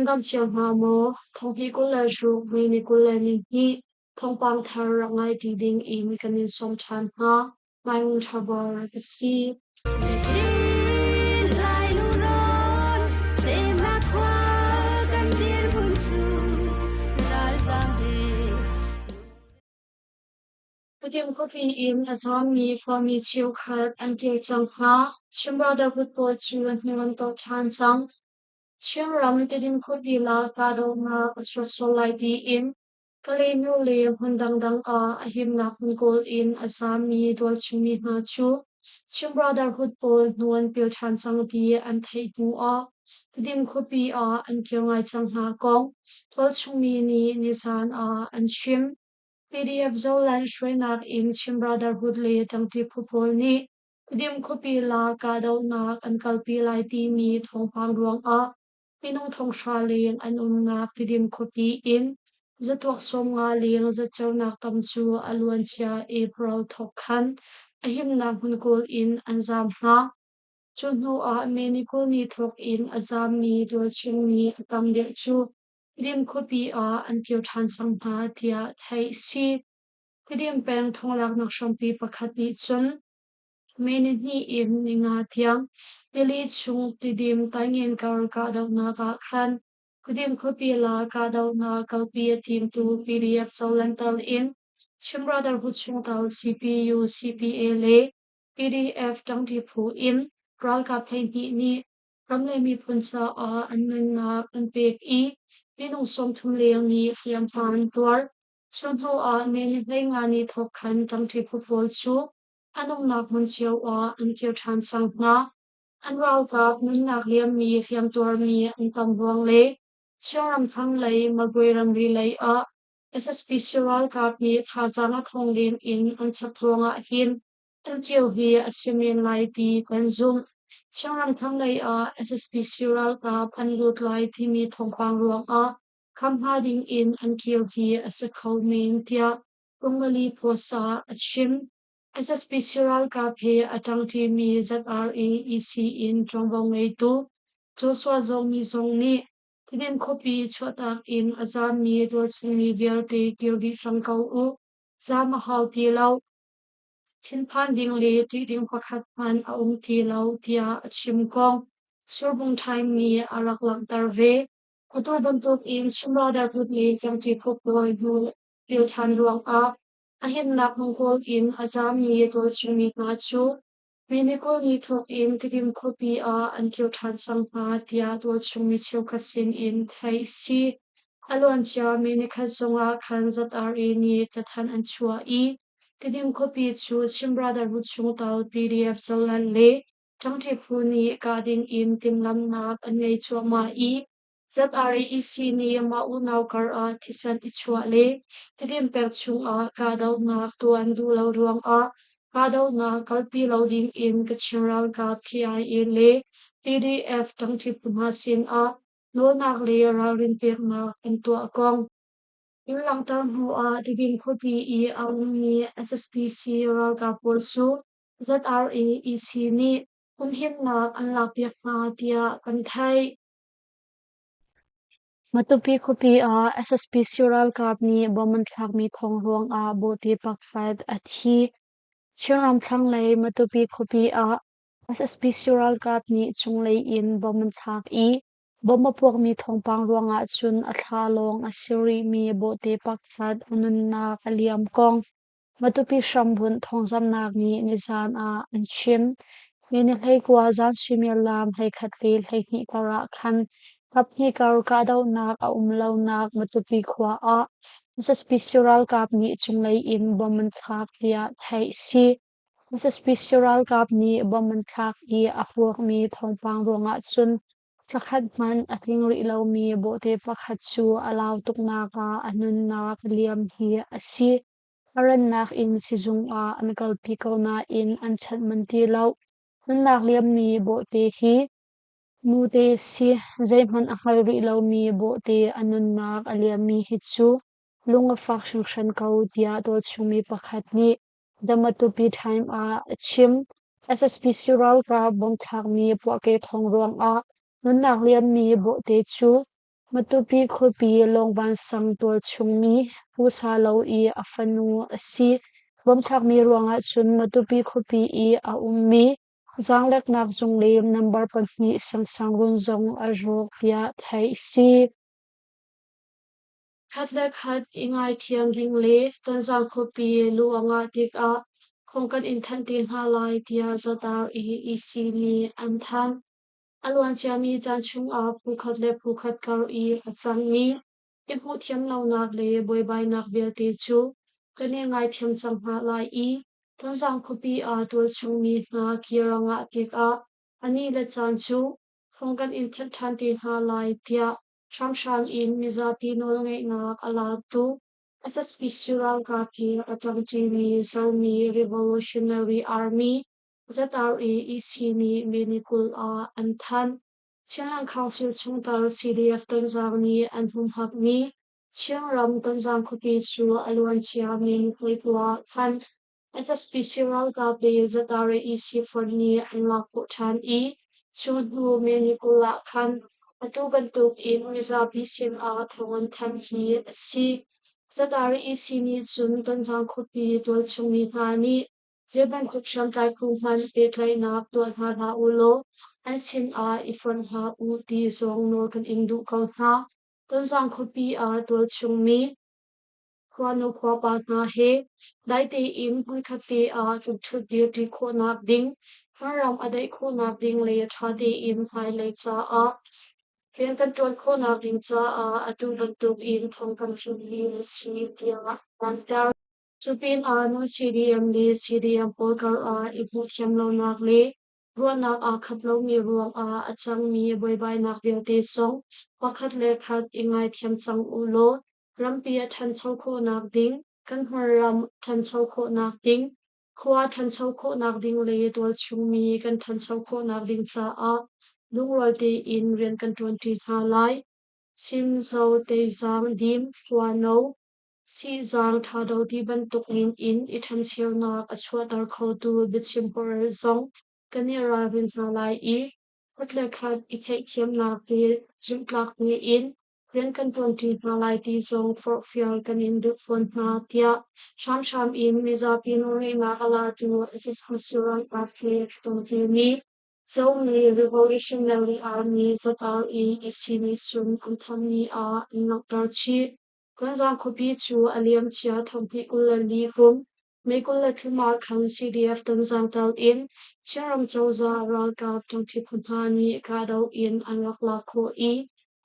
Nan dam cio hna maw? Thonghnih 26 May ni 22 thawngpang thar rak ngai ṭi ding in kan in sawm ṭhan hna. Maimung Ṭhabor ka si. Putin khuapi in a zaammi khuami cheukhat an kir cang hna. Chin Brotherhood pawl cu hnu an tawh ṭhan cang. Chinram Tedim khuapi la kahdohnak a chuak sual lai tiin Kalaymyo le hmun dangdang ah a himnak hmun kawl in a zaammi tualchungmi hna cu Chin Brotherhood pawl hnu an pil ṭhan cang ti an theih hnu ah Tedim khuapi ah an kir ngai cang hna kong tualchungmi nih nizaan ah an chim. PDF Zoland hruainak in Chin Brotherhood le ṭangṭi phu pawl nih Tedim khuapi la kahdohnak an kalpi lai timi thawngpang ruangah minung thonghra leng an umnak Tidim khuapi in zatuak 50 leng zatceunak tam cu a luancia April thawk khan a himnak hmun kawl in an zaam hna. Cu hnu ah May ni 20 ni thawk in a zaammi tualchungmi a tam deuh cu Tidim khuapi ah an kir ṭhan cang hna tiah theih a si. Tidim peng thonglaknak hrampi pakhat nih cun May nihnih in ninga tiang tili chung Tidim Taingen kar kahdohnak ah khan Tidim khuapi la kahdohnak kalpi a timtu PDF Zolantal in Chin Brotherhood chungtel CPU, CPA le PDF ṭangṭi phu in ralkap 12 nih ram le miphun caah an nunnak an pek i minung 30 leng nih hliamhma an tuar. Cu hnu ah May ni 15 ni thawk khan ṭangṭi phu pawl cu an umnak hmun cio ah an kir ṭhan cang hna. An ralkap nunnak liammi hliamtuarmi an tam ruang le Chinram thlanglei Magwe ramri lei ah SSPC ralkap nih thazaang a thawng len in an chap ruangah hin an kir hi a si men lai ti kan zumh. Chinram thlanglei ah SSPC ralkap an lut lai timi thawngpang ruangah kham hna ding in an kir hi a si kho men tiah Pumali Post ah a chim. SSPC ralkap he a ṭangṭimi ZRA EC in ṭuanvo ngeitu Joshua Zomi zong nih Tedim khuapi chuahtak in a zaammi tualchungmi vialte kir dih cang ko u. Zaam a hau ti lo. Thinphan ding le ṭih ding pakhat hmanh a um ti lo tiah a chim kong Surbung Time nih a rak langhter ve. Atu bantuk in Chin Brotherhood le County Phu pawl hnu pil ṭhan ruangah a himnak hmungkawl in a zaammi tualchungmi hna cu Minikul ni thawk in Tidim khuapi ah an kir ṭhan cang hna tiah tualchungmi cheukhat sin in theih a si. A luancia May nikhat zongah khan ZRA nih cathanh an chuah i Tidim khuapi cu Chin Brotherhood chungtel PDF cohlan le Ṭangṭi phu nih kah ding in timhlamhnak an ngei cuahmah i ZRAEC nih mah unau kar ah thisen i chuah le Tidim peng chungah kahdohnak tuah an duh lo ruangah kahdohnak kalpi lo ding in Kachin ralkap KIA le PDF ṭangṭi phu hna sinah nawlnak le ralrin peknak an tuah kong in langhter hnu ah Tidim khuapi i a ummi SSPC ralkap pawl cu ZRAEC nih humhimnak an lakpiak hna tiah kan theih. Matupi khuapi ah SSPC ralkap nih bomb an thlakmi thawng ruangah bawhte pakhat a thi. Chinram thlanglei Matupi khuapi ah SSPC ralkap nih cunglei in bomb an thlak i bomb a puakmi thawngpang ruangah cun a thla lawng a si rihmi bawhte pakhat a nunnak a liam kong Matupi hrambunh thawngzamhnak nih nizaan ah an chim. Mi ni 19 zan suimilam 11 le 12 kar ah khan kaphnih kar kahdohnak a um lonak Matupi khua ah SSPC ralkap nih cunglei in bomb an thlak tiah theih a si. SSPC ralkap nih bomb an thlak i a puakmi thawngpang ruangah cun thlakhat hmanh a tling rih lomi bawhte pakhat cu a lau tuknak ah a nunnak a liam hi a si. A rannak in sizung ah an kalpi ko nain an chanh manh ti lo. Nunnak liammi bawhte hi nute si zeihmanh a hngal rih lomi bawhte a nunnak a liammi hi cu lung a fak hringhran ko tiah tualchungmi pakhat nih The Matupi Time ah a chim. SSPC ralkap bomb thlakmi puahkeh thawng ruangah nunnak liammi bawhte cu. Matupi khuapi Lawngvan sang tualchung mi Pu Sa Lo i a fanu a si. Bomb thlakmi ruangah cun Matupi khuapi i a ummi zaangleknak zung le nambar 2 siangsangruun zong a rawk tiah theih a si. Khat le khat i ngaithiam ding le Tonzang khuapi luh a ngah tikah phung kan in thanh te hna lai tiah Zatar i EC nih an thanh. A luanciami caan chungah phu khat le phu khat kar i a cangmi i hmuhthiam lonak le buaibainak vialte cu kan i ngaithiam cang hna lai i Tonzang khuapi ah tualchungmi hna kir a ngah tikah a ni le caan cu phung kan in thanh ṭhan te hna lai tiah hramhram in mizapi nawlngeihnak a latu SSPC ralkap he a ṭangṭimi Zomi Revolutionary Army ZRA EC nih May ni 20 ah an thanh. Chinland Council chungtel CDF Tonzang nih an humhakmi Chinram Tonzang khuapi cu a luancia May ni 29 ah khan SSPC ralkap le ZRA EC fonh nih an lak khawh ṭhan i cu hnu May ni 20 ah khan atu bantuk in mizapi sinah thawng an thanh hi a si. ZRA EC nih cun Tonzang khuapi tualchung mi hna nih zei bantuk hriamtlai phu hmanh pehtlaihnak tuah hna hlah u law an sinah i fonh hlah u ti zong nawl kan in duh ko hna. Tonzang khuapi ah tualchung mi khuanu khuapa hna he dai tein hmunkhat te ah kan ṭhutdir ṭi khawhnak ding, hmunram a daih khawhnak ding le ṭha tein hmailei caah rian kan ṭuan khawhnak ding caah atu bantuk in thong kan thlakmi a si tiah a langhter. Cu pinah non-CDM le CDM pawl kar ah i hmuhthiam lonak le ruahnak aa khat lomi ruangah a cangmi buaibainak vialte zong pakhat le khat i ngaithiam cang u law rampi a ṭhancho khawhnak ding, kan hmunram ṭhancho khawhnak ding, khua ṭhancho khawhnak ding le tualchungmi kan ṭhancho khawhnak ding caah lungrual tein rian kan ṭuanṭi hna lai. Simzo, Teizang, Dim, Huano, Sihzang ṭhado ti bantuk min in i ṭhencheunak a chuahter khotu biachim porel zong kan i ralrin hna lai i khat le khat i theihthiamnak le zumhtlak tein rian kan ṭuanṭi hna lai ti zong forhfial kan in duh fawn hna, tiah hramhram in mizapi nawlngeihnak a latu SSPC ralkap he tawlrel nih Zomi Revolutionary Army ZRA nih cun an thammi ah an langhter chih. Tonzang khuapi cu a liamcia 2024 kum May 23 ah khan CDF Tonzang tal in Chinram cozah ralkap ṭangṭi phu hna nih kahdoh in an rak lak khawh i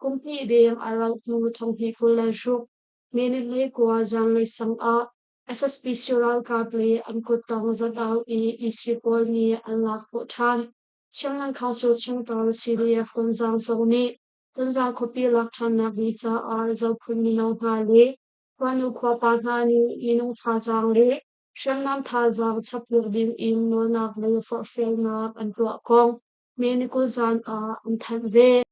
kum hnih deng a rauh hnu 2026 May ni 29 zanlei sang ah SSPC ralkap le an kuttang zatau i EC pawl nih an lak khawh ṭhan. Chinland Council chungtel CDF Tonzang zong nih Tonzang khuapi lak ṭhannak ding caah Zophun mino hna le khuanu khuapa hna nih minung thazaang le hriamnam thazaang chappiak ding in nawlnak le forhfialnak an tuah kong May ni 20 zan ah an thanh ve.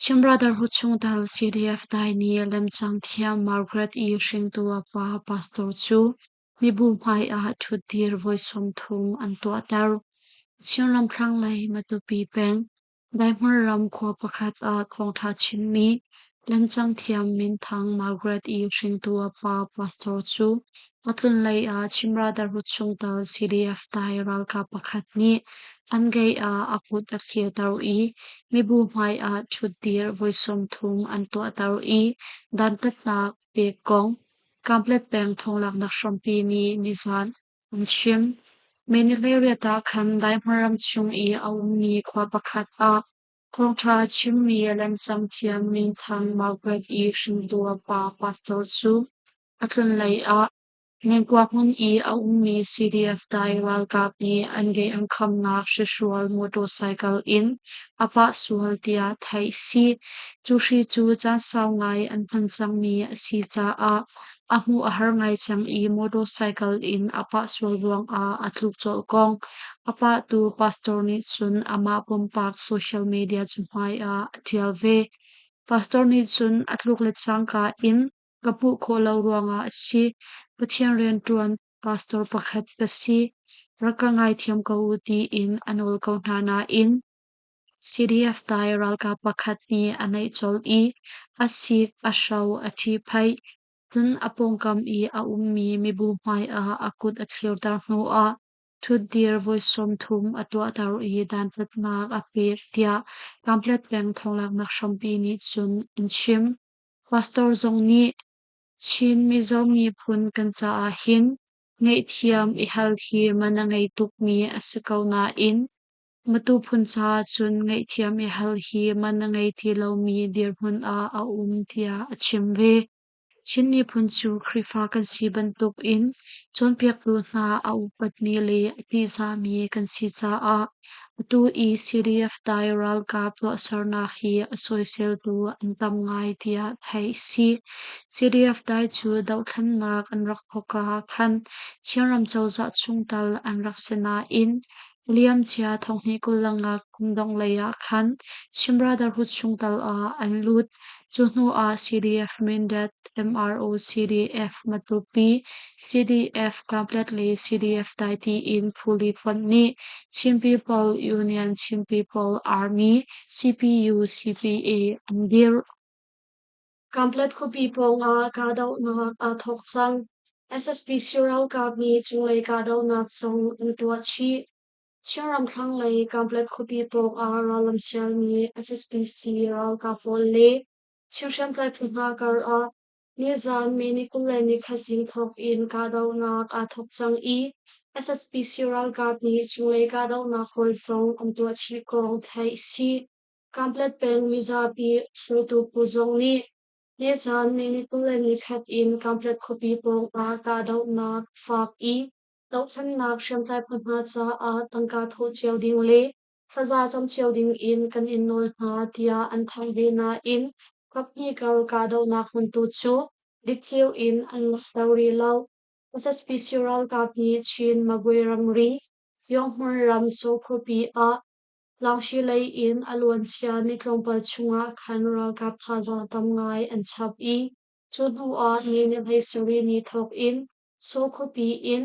Chin Brotherhood chungtel CDF dai nih lemcang thiam Margaret i hringtu a pa pastor cu mibu hmai ah ṭhutdir voi 30 an tuahter. Chinram thlanglei Matupi peng Daihmar ram khua pakhat ah thawngṭha chimmi lemcang thiam minthang Margaret i hringtu a pa pastor cu a tlunlei ah Chin Brotherhood chungtel CDF Tai ralkap pakhat nih an gate ah a kut a thlirter i mibu hmai ah ṭhutdir voi 30 an tuahter i dantatnak pek kong Kanpetlet peng thawnglaknak hrampi nih nizan an chim. May ah khan Daihmar ram chung i a ummi khua pakhat ah thawngṭha a chimmi lemcang thiam minthang Margaret i hringtu a pa pastor cu a tlunlei ah Ngengkua hmun i a ummi CDF dai ralkap nih an gei an khamnak hrihrual motorcycle in a pah sual tiah theih si. Cu hri cu caan sau ngai an hman cangmi a si caah a hmuh a har ngai cang i motorcycle in a pah sual ruangah a tluk colh kong a pahtu pastor nih cun amah pumpak social media cahmai ah a ṭial ve. Pastor nih cun a tluk le cangka in ka hmuh khawh lo ruangah a si. Pathian rianṭuan pastor pakhat ka si. Rak ka ngaithiam ko u tiin a nawl ko hna nain. CDF dai ralkap pakhat nih a naih colh i a sik a hro a ṭhihphaih. Cun a pawngkam i a ummi mibu hmaiah a kut a thlirter hnuah ṭhutdir voi 30 a tuahter i dantatnak a pek tiah Kanpetlet peng thawnglaknak hrampi nih cun an chim. Pastor zong nih Chin Mizo miphun kan caah hin ngaihthiam i hal hi man a ngei tukmi a si ko nain Matu phun caah cun ngaihthiam i hal hi man a ngei ti lomi dirhmun ah a um tiah a chim ve. Chin miphun cu Khrihfa kan si bantukin cawnpiaktu hna a upatmi le a ṭihzahmi kan si caah atu i CDF dai ralkap tuahsernak hi a soiseltu an tam ngai tiah theih a si. CDF dai cu dohthlennak an rak thawk ah khan Chinram cozah chungtel an rak si nain liamcia 2025 kum dongh lei ah khan Chin Brotherhood chungtel ah an lut. Cu hnu ah CDF Mindat, MRO, CDF Matupi, CDF Kanpetlet le CDF Daiti in phuli fonh nih Chin People Union Chin People Army CPU CPA an dirh. Kanpetlet khuapi pawngah kahdohnak aa thawk cang. SSPC ralkap nih cunglei kahdohnak zong an tuah chih. Chinram thlanglei Kanpetlet khuapi pawngah rallam sialmi SSPC ralkap pawl le Chin hriamtlai phu hna kar ah nizaan May ni 21 zing thawk in kahdohnak aa thawk cang i SSPC ralkap nih cunglei kahdohnak pawl zong an tuah chih kong theih a si. Kanpetlet peng mizapi hruaitu phu zong nih nizaan May ni 21 in Kanpetlet khuapi pawngah kahdohnak faak i dohthlennak hriamtlai phu hna caah tangka thawh cio ding le thlaza cam cio ding in kan in nawl hna tiah an thanh ve nain kaphnih kar kahdohnak hmun tu cu dikthliar in an langhter rih lo. SSPC ralkap nih Chin Magwe ramri Yonghmun ram Saw khuapi ah Langshi lei in a luancia ni tlawmpal chungah khan ralkap thazaang tam ngai an chap i cu hnuah ni ni 17 ni thawk in Saw khuapi in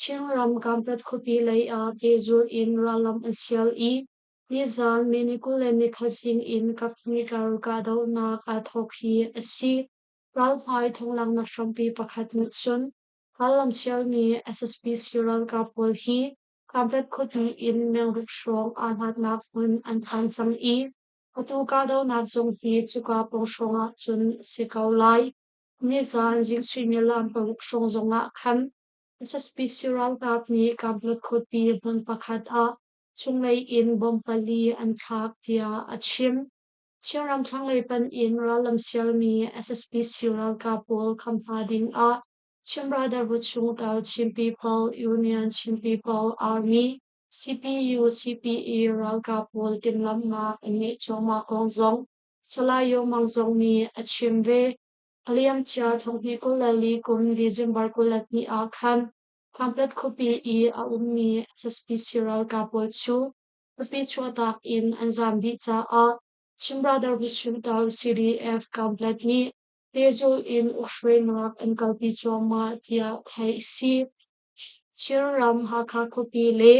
Chinram Kanpetlet khuapi lei ah pehzulh in rallam an sial i nizaan May ni 21 zing in kaphnih kar kahdohnak aa thawk hi a si. Ralhmai thonglaknak hrampi pakhat nih cun rallam sialmi SSPC ralkap pawl hi Kanpetlet khuapi in mengruk hrawng aa hlatnak hmun an phan cang i atu kahdohnak zong hi cuka pawng hrawng ah cun a si ko lai. Nizaan zing suimilam 6 hrawng zongah khan SSPC ralkap nih Kanpetlet khuapi hmun pakhat ah chunglei in bomb pali an thlak tiah a chim. Chinram thlanglei panh in rallam sialmi SSPC ralkap pawl kham hna ding ah Chin Brotherhood chungtel Chin People Union Chin People Army CPU CPE ralkap pawl timhlamhnak an ngeih cuahmah kong zong Salai Yaw Mang zong nih a chim ve. A liamcia 2024 kum December 22 ah khan Kanpetlet khuapi i a ummi SSPC ralkap pawl cu khuapi chuahtak in an zaam dih caah Chin Brotherhood chungtel CDF Kanpetlet nih pehzulh in ukhruainak an kalpi cuahmah tiah theih a si. Chinram Hakha khuapi le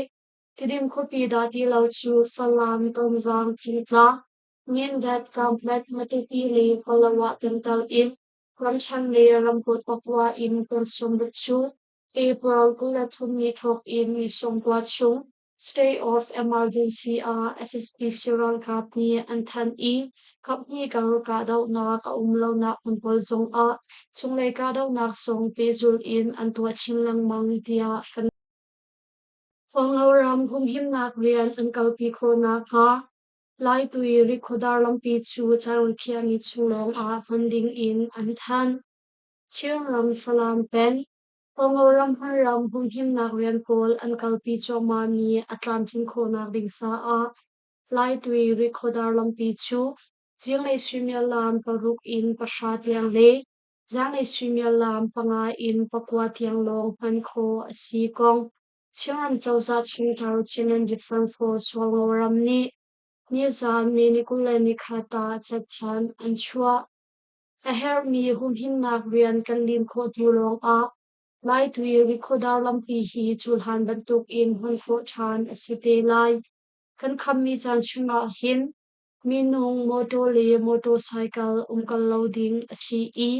Tidim khuapi dah ti lo cu Falam, Tonzang, Thingtlang, Mindat, Kanpetlet, Matupi le Palawa tingtal in ramṭhen le ramkulh pakua in kan sawmruk cu April 23 ni thawk in ni 90 chung State of Emergency ah SSPC ralkap nih an thanh i kaphnih kar kahdohnak a um lonak hmun pawl zongah chunglei kahdohnak zong pehzulh in an tuah chin lengmang tiah kan Huangho ram humhimnak rian an kalpi khawh nakhnga Laitui Rikhuadar lampi cu caan khiahmi chung lawngah hman ding in an thanh. Chinram Falam peng Kawlram hmunram humhimnak rian pawl an kalpi cuahmahmi a tlamtlin khawhnak ding caah Laitui Rikhuadar lampi cu zinglei suimilam 6 in 10 tiang le zanlei suimilam 5 in 9 tiang lawng hman khawh a si kong Chinram cozah chungtel Chinland Defence Force Hualngoram nih nizaan May ni 21 ah cathanh an chuah. A herhmi humhimnak rian kan lim khawh hnu lawngah Laitui Rikhuadar lampi hi cuhlan bantukin hman khawh ṭhan a si te lai. Kan khammi caan chungah hin minung, mawtaw le mawtawsaikal umkal lo ding a si i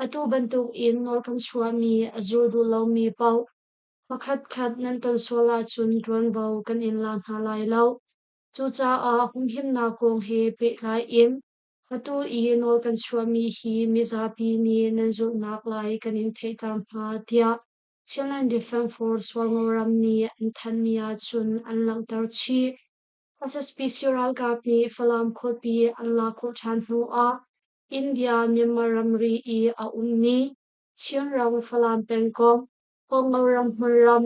atu bantukin nawl kan chuahmi a zul duh lomi paoh pakhatkhat nan ton sual ahcun ṭuanvo kan in la hna lai lo. Cucaah humhimnak kong he pehtlai in atu i nawl kan chuahmi hi mizapi nih nan zulhnak lai kan in theihter hna, tiah Chinland Defence Force Hualngoram nih an thanhmi ahcun an langhter chih. SSPC ralkap nih Falam khuapi an lak khawh ṭhan hnu ah India-Myanmar ramri i a ummi Chinram Falam pengkomh Hualngoram hmunram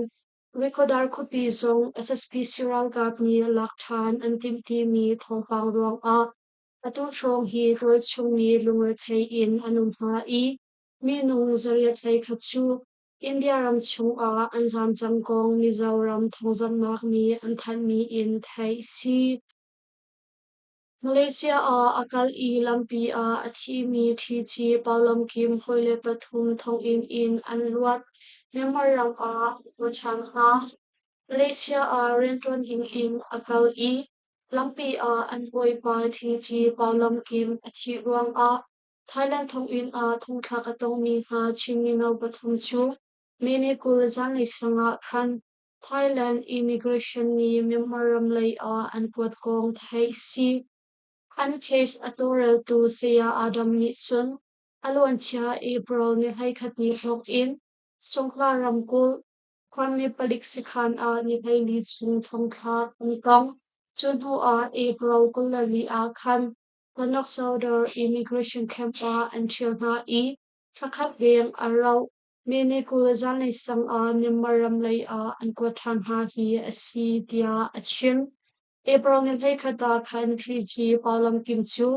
Rihkhawdar khuapi zong SSPC ralkap nih lak ṭhan an timh timi thawngpang ruangah atu hrawng hi tualchung mi lungrethei in an um hna i minung 831 cu India ram chungah an zaam cang kong Mizoram thawngzamhnak nih an thanhmi in theih a si. Malaysia ah a kal i lampi ah a thimi ṭhici Paulamkim hawile pathum thonginn in an luat. Myanmar ram ah an kawl ṭhan hna. Malaysia ah rianṭuan dingin a kal i lampi ah an hawipa ṭhici Paulamkim a thih ruangah Thailand thonginn ah thongthlak a tongmi hna Chin mino pathum cu May ni 20 zanlei sang ah khan Thailand immigration nih Myanmar ram lei ah an kuat kong theih si. An case a tawlreltu Saya Adam nih cun a luancia April ni 11 ni thawk in Songkhla ramkulh khuami palik sakhan ah ni 14 chung thongthlak an tong. Cu hnu ah April 24 ah khan Tanok Southern Immigration Camp ah an ṭhial hna i thlakhat leng a rauh. May ni 20 zanlei sang ah Myanmar ram lei ah an kuat ṭhan hna hi a si, tiah a chim. April ni 11 ah khan Thlici Paulamkim cu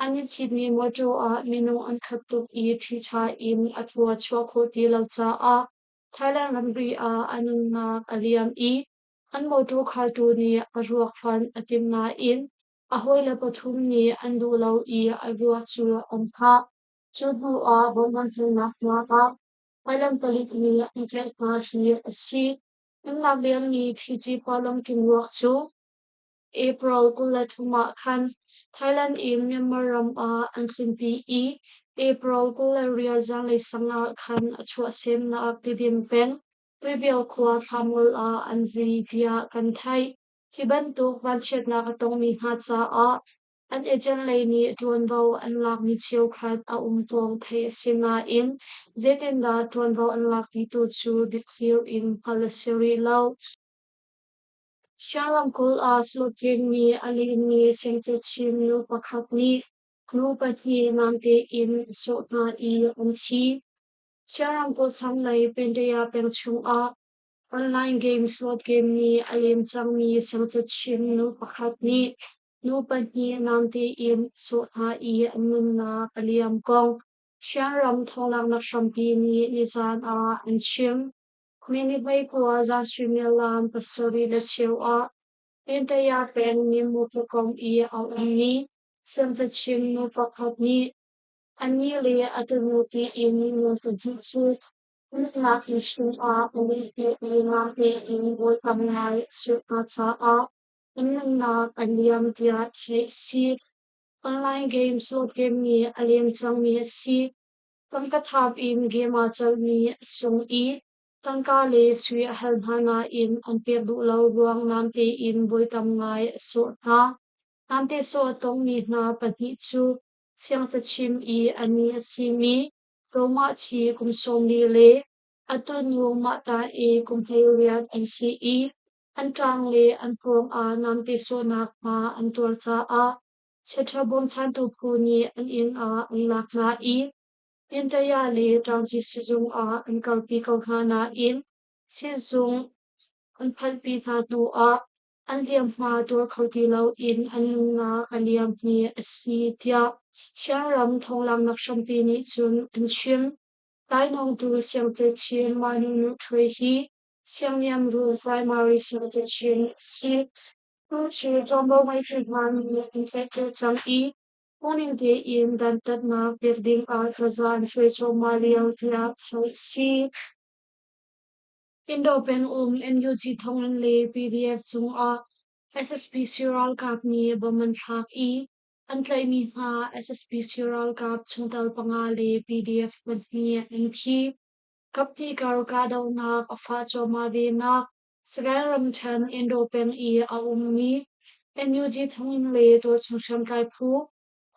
an i citmi mawṭaw ah minung an khat tuk i ṭhiṭha in a thaw a chuah khawh ti lo caah Thailand ramri ah a nunnak a liam i an mawṭaw khaltu nih a ruak hlonh a timh nain a hawile pathum nih an duh lo i a ruak cu an thah. Cu hnu ah bawmhnak halnak hna ah Thailand palik nih an tlaih hna hi a si. Nunnak liammi Thici Paulamkim ruak cu April 23 ah khan Thailand in Myanmar ram ah an tlunpi i April 24 zanlei sang ah khan a chuahsemnak Tidim peng Tuivial khua Thlamul ah an vui tiah kan theih. Hi bantuk vanchiatnak a tongmi hna caah an agent lei nih ṭuanvo an lakmi cheukhat a um tawn theih a si nain zeitindah ṭuanvo an lak ti tu cu dikthliar in hngalh a si rih lo. Siang ramkulh ah Slovakia nih a lehmi siangcachim nu pakhat nih nu pahnih namte in a sawh hna i an thi. Siang ramkulh thlanglei Pendaya peng chungah online game slot game nih a lem cangmi siangcachim nu pakhat nih nu pahnih namte in a sawh hna i an nunnak a liam kong Siangram thawnglaknak hrampi nih nizaan ah an chim. Minihmei khua zan suimilam 7:15 ah Pintaya peng Mimu khuakom i a ummi siangcachim nu pakhat nih anih le a tunu tiin nu pahnih cu nunnak inn chungah a lehhmeh i namte in bawi tam ngai a silh hna caah an nunnak a liam tiah theih a si. Online game slot game nih a lem cangmi a si. Tangka thap in game aa celhmi a sung i tangka le sui a hal hna nain an pek duh lo ruang namte in voi tam ngai a sawh hna. Namte sawh a tongmi hna pahnih cu siangcachim i a ni a simi Romah thi kum 40 le a tunu Mahta i kum 18 an si i an ṭang le an pawng ah namte sawhnak hma an tuar caah chiaṭha bawmchantu phu nih an inn ah an lak hna i Pintaya le Ṭaungkyi sizung ah an kalpi ko hna nain sizung an phanhpi hna hnuah an hliamhma tuar kho ti loin an nunnak a liam hi a si tiah Siangram thonglaknak hrampi nih cun an chim. Lainawngtu Siangcechin Manu Nuṭhuai hi Siangniamrul Primary Siangcechin a si. Tu cu ṭuanvo ngeitu hna nih an tlaihter cang i phungning tein dantatnak pek ding ah taza an cuai cuahmah lio tiah theih a si. Indo pengum NUG thonginn le PDF cungah. SSPC ralkap nih bomb an thlak i an tlaihmi hna SSPC ralkap chungtel panga le PDF pahnih an thi. Kapti kar kahdohnak a fah cuahmah venak Sagaing ramṭhen Indo peng i a ummi NUG thonginn le tualchung hriamtlai phu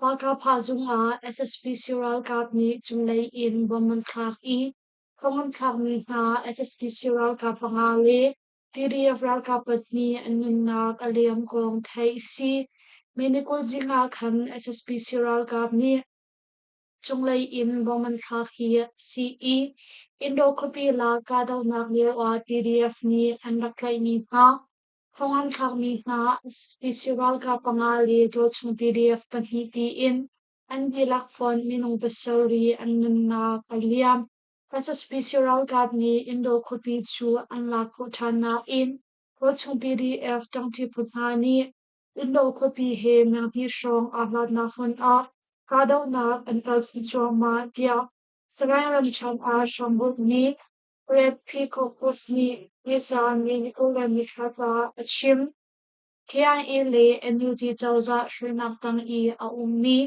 Ralkap zung ah SSPC ralkap nih cunglei in bomb an thlak i thong an thlakmi hna SSPC ralkap panga le PDF ralkap pahnih an nunnak a liam kong theih a si. May ni 20 zing ah khan SSPC ralkap nih cunglei in bomb an thlak hi a si i Indo khuapi lak kahdohnak lio ah PDF nih an rak tlaihmi hna Thong an thlakmi hna SPC ralkap panga le tualchung PDF pahnih tiin an dihlak fonh minung pasarih an nunnak a liam. SSPC ralkap nih Indo khuapi cu an lak khawh ṭhan nain tualchung PDF ṭangṭi phu hna nih Indo khuapi he meng hnih hrawng aa hlatnak hmun ah kahdohnak an kalpi cuahmah tiah Sagaing ramṭhen ah hrambunh Red Peacock nih nizaan Nicola nithla ah a chim. KIA le NUG cozah hruainak tang i a ummi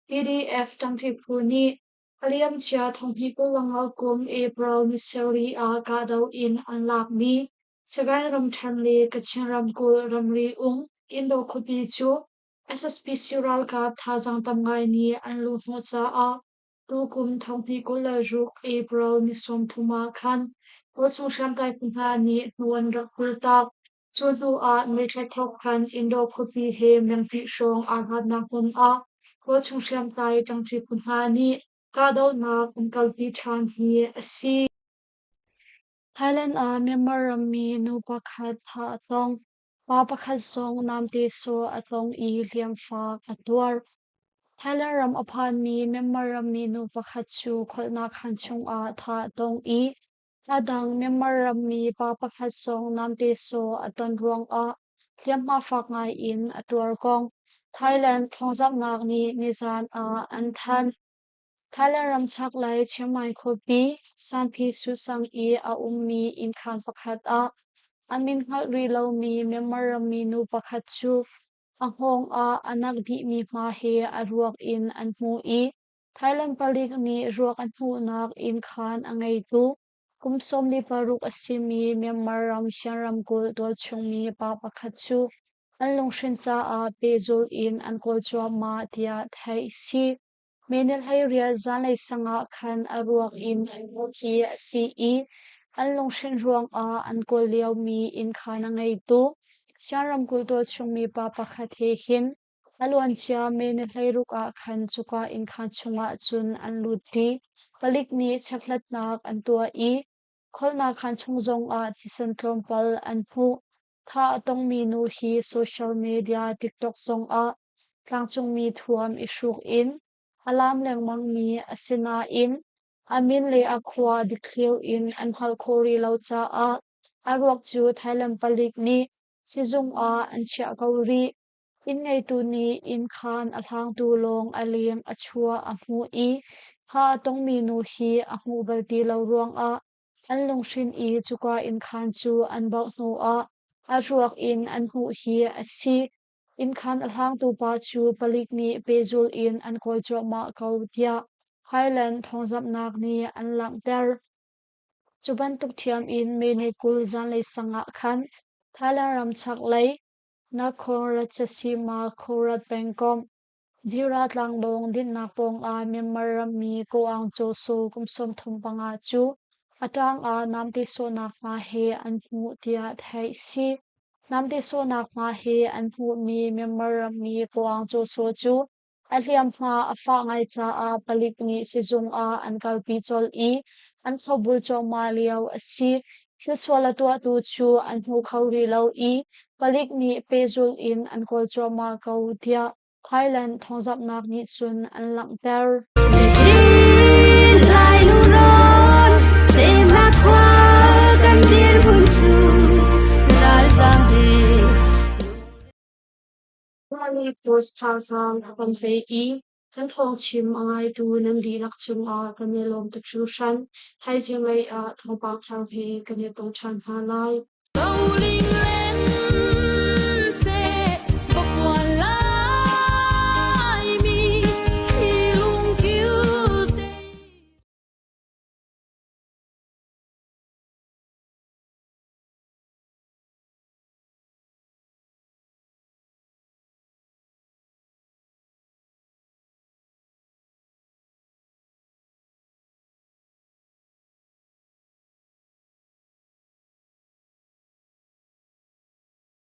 PDF ṭangṭi phu nih a liamcia thonghnih 25 kum April ni sarih ah kahdoh in an lakmi Sagaing ramṭhen le Kachin ramkulh ramri um Indo khuapi cu SSPC ralkap thazaang tam ngai nih an luhhnawh caah Tukum thonghnih 26 April ni 30 ah khan tualchung hriamtlai phu hna nih hnu an rak kulhtak. Cu hnu ah meithla thawk khan Indo khuapi he meng hnih hrawng aa hlatnak hmun ah tualchung hriamtlai ṭangṭi phu hna nih kahdohnak an kalpi ṭhan hi a si. Thailand ah Myanmar rammi nu pakhat thah a tong. Pa pakhat zong namte sawh a tong i hliamfak a tuar. Thailand ram a phanmi Myanmar rammi nu pakhat cu kholhnak khaan chungah thah a tong i a dang Myanmar rammi pa pakhat zong namte sawh a ton ruangah hliamhma fak ngai in a tuar kong Thailand thawngzamhnak nih nizaan ah an thanh. Thailand ram chaklei Chiang Mai khuapi Sanphi Susang i a ummi innkhaan pakhat ah a min hngalh rih lomi Myanmar rammi nu pakhat cu a hngawng ah a nak dihmi hma he a ruak in an hmuh i Thailand palik nih ruak an hmuhnak innkhaan a ngeitu kum 46 a simi Myanmar ram Shan ramkulh tualchungmi pa pakhat cu an lunghrin caah pehzulh in an kawl cuahmah tiah theih a si. May ni 18 zanlei sang ah khan a ruak in an hmuh hi a si i an lunghrin ruangah an kawl liomi innkhaan a ngeitu Shan ramkulh tualchungmi pa pakhat he hin a luancia May ni 16 ah khan cuka innkhaan chungah cun an lut i palik nih chekhlatnak an tuah i kholnak khaan chung zongah thisen tlawmpal an hmuh. Thah a tongmi nu hi social media TikTok zongah tlangcungmi thuam i hruk in a laam lengmangmi a si nain a min le a khua dikthliu in an hngalh khawh rih lo caah a ruak cu Thailand palik nih sizung ah an chiah ko rih. Inn ngeitu nih innkhaan a hlangtu lawng a leng a chuah a hmuh i thah a tongmi nu hi a hmuh bal ti lo ruangah an lunghrin i cuka innkhaan cu an bauh hnuah a ruak in an hmuh hi a si. Innkhaan a hlangtu pa cu palik nih pehzulh in an kawl cuahmah ko tiah Highland thawngzamhnak nih an langhter. Cu bantuk ṭhiam in May ni 20 zanlei sang ah khan Thailand ram chaklei Nakhon Ratchasima Khorat pengkomh Jira tlanglawng dinhnak pawngah Myanmar rammi Ko Aung Kyaw Saw kum 35 cu a ṭaang ah namte sawhnak hma he an hmuh tiah theih a si. Namte sawhnak hma he an hmuhmi Myanmar rammi Ko Aung Kyaw Saw cu a hliamhma a fah ngai caah palik nih sizung ah an kalpi colh i an thlopbul cuahmah lio a si. Thilsual a tuahtu cu an hmu kho rih lo i palik nih pehzulh in an kawl cuahmah ko tiah Thailand thawngzamhnak nih cun an langhter. Mah post thazaang a kan pe i kan thawngchim a ngaitu nan dihlak cungah kan i lawm tuk hringhran. Thaizing lei ah thawngpang thar he kan i tong ṭhan hna lai.